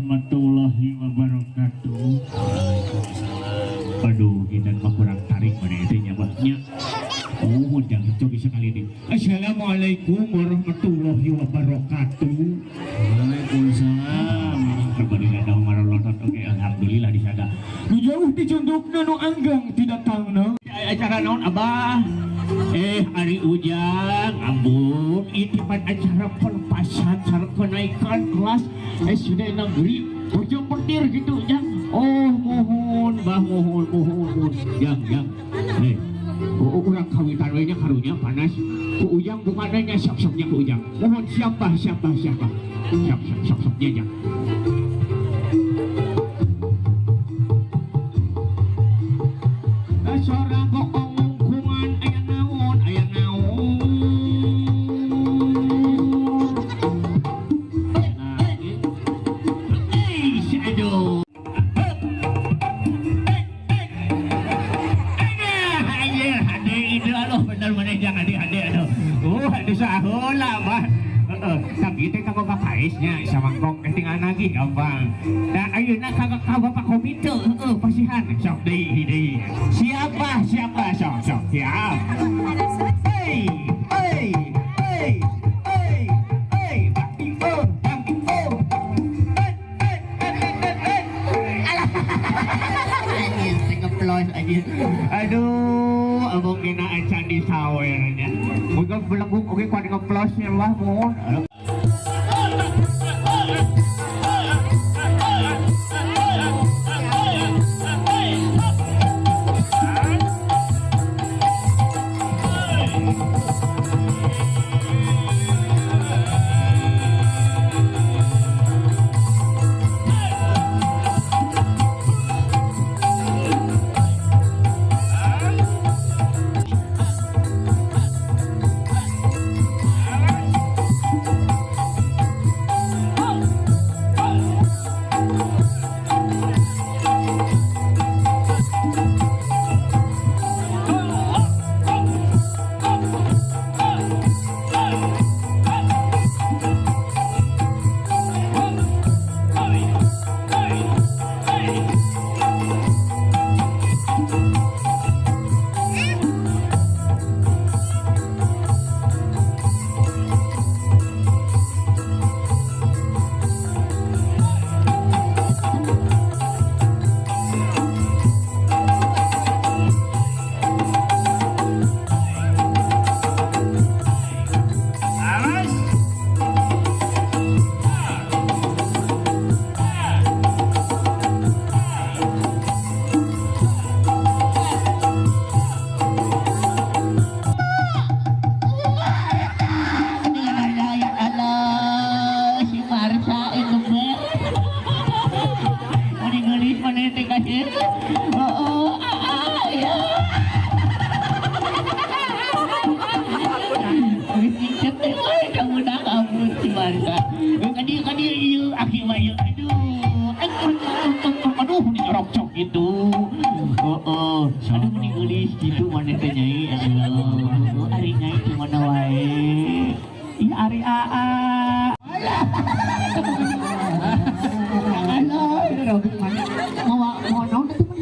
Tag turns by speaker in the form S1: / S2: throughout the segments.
S1: Warahmatullahi wabarakatuh.
S2: Waalaikumsalam.
S1: Aduh, kita mah kurang tarik pada itu nya bah nya. Oh, jangan coba sekali ini. Assalamualaikum warahmatullahi wabarakatuh.
S2: Waalaikumsalam.
S1: Kembali ada marolotot. Oke, alhamdulillah di sana.
S3: Nu jauh dicundukna nu anggang tidak tangna.
S1: Acara naon abah? Ari Ujang, ampun, ini pan acara pelepasan sareng kenaikan kelas SD negeri Bojong Petir gitu, Jang. Oh, mohon, bah mohon, mohon, mohon. Jang, jang. Oh, urang kawitan we nya karunya panas. Ku Ujang bukannya sok-soknya ku Ujang. Mohon siapa, siapa, siapa. Siap, siap, sok-soknya, Jang. Sora goongungkungan aya naon, aya naon. Nah, aduh. Aduh, itu aduh bener mana jangan ade ade aduh. Oh, aduh saheula mah. Heeh, tapi teh kanggo bakaisnya samangkok tinggal nagih gampang. Nah, ayeuna kanggo ka Bapak komite, heeh, pasihan sok deui deui. Siapa siapa sok sok siap. Hey, hey, hey, hey, hey, bakti oh, bakti oh. Eh, eh, eh, eh, eh. Alah. Anjir, teh ngeplos anjir. Aduh, abang kena acan di sawernya. Moga belenggung oge kuat ngeplosnya lah mohon. Ya Allah, si Marsa itu ber. Meni geulis maneh teh kasih. Oh, ah, ya. Geus ngicet teh we ka budak ampun si Marsa. Kadieu kadieu ieu aki mah ieu. Aduh, aduh, meni nyorok-cok gitu. Oh, aduh meni geulis gitu maneh teh nyai. Aduh, ari nyai di mana wae. Ih, ari aa. Alah, mau mau naon eta mah?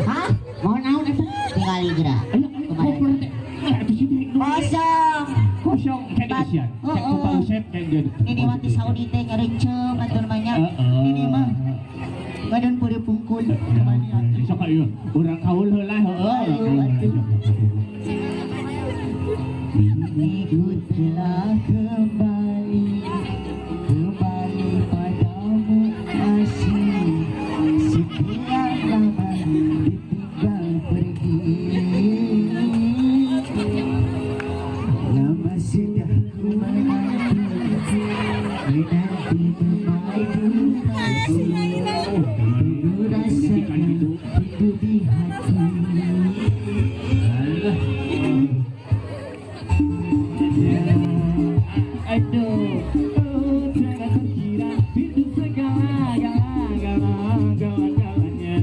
S4: Hah?
S1: Mau naon eta?
S4: Tinggal geura.
S1: Ayo, koper teh.
S4: Kosong.
S1: Kosong kayak diisian. Cek ku Pak Usep kayak dia.
S4: Ini mah ti Saudi teh ngarencem atur banyak. Ini mah badan pure pungkul.
S1: Sok ieu urang kaul heula heueuh.
S4: Ini ku telah kembali, kembali padamu masih sekian lama ditinggal pergi. Lama sudah ku menanti, menanti memadu tunggu rasanya hidup di hati.
S1: Alah. Aduh, oh, tiada terkira pintu segala gala gala gala galanya.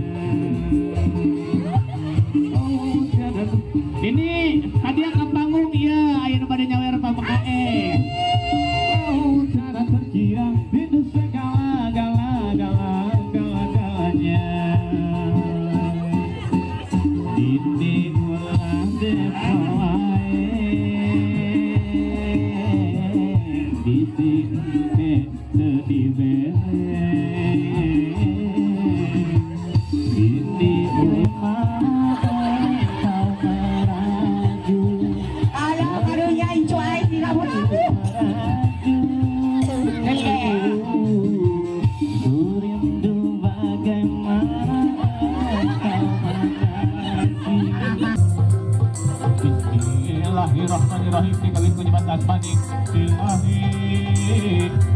S1: Oh, tiada ini hadiah ka panggung ieu aya nu bade nyawer pamekae. Oh, tiada terkira pintu segala Teu dibere. Ini umat engkau meraju.
S4: Alah, karunya incu aing di labu-labu.
S1: Ku rindu bagaimana engkau mengasihi. Bismillahirrahmanirrahim. Dikawin ku jembatan panik. Ilahi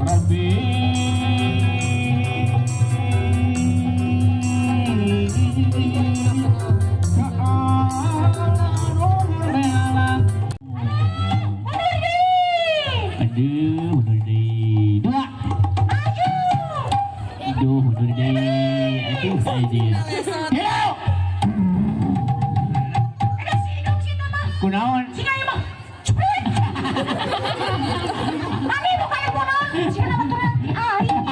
S1: Rabbi. Aduh, mundur deui. Dua. Aduh, mundur deui. Aduh, aduh. Tilu.
S4: Ada sidong sih mah.
S1: Kunaon?
S4: Singa ieu mah. Cepet. Mami bukan kunaon. Sia mah baturan aing.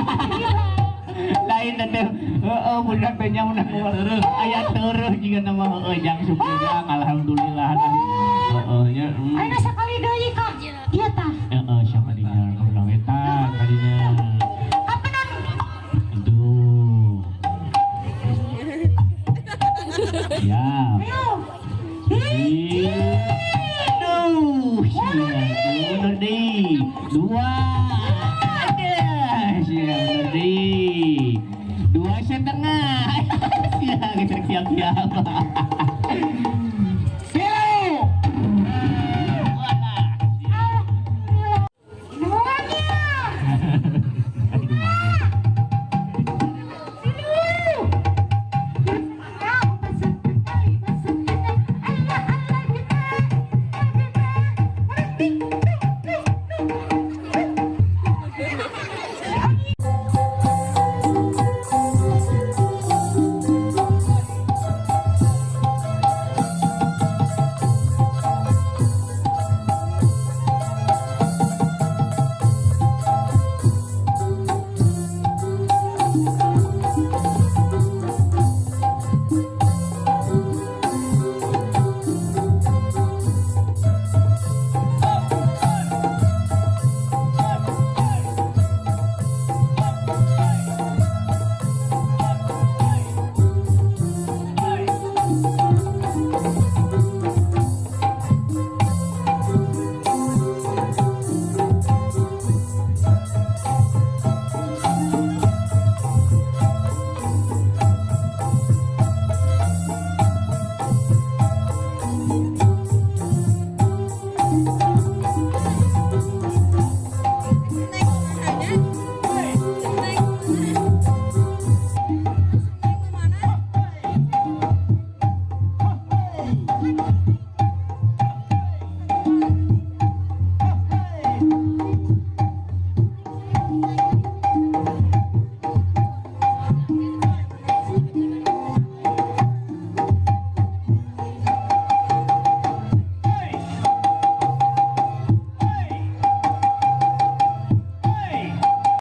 S1: Lain teh heeh budak teh nya mun aya tereuh jiga nama heeh jang syukur jang alhamdulillah heeh nya.
S4: Ayeuna sakali deui ka. Ieu tah.
S1: Heeh siapa dinya ulang eta kadinya.
S4: Kapenan.
S1: Aduh. Ya.
S4: Ayo. Hiji.
S1: Aduh, sia, mundur deui. Dua. Ada, sia, mundur deui. 2,5. Sia, geus rek siap-siap. Tilu. Walah, sia.
S4: Alhamdulillah. Duanya.
S1: Aduh, mana?
S4: Tilu.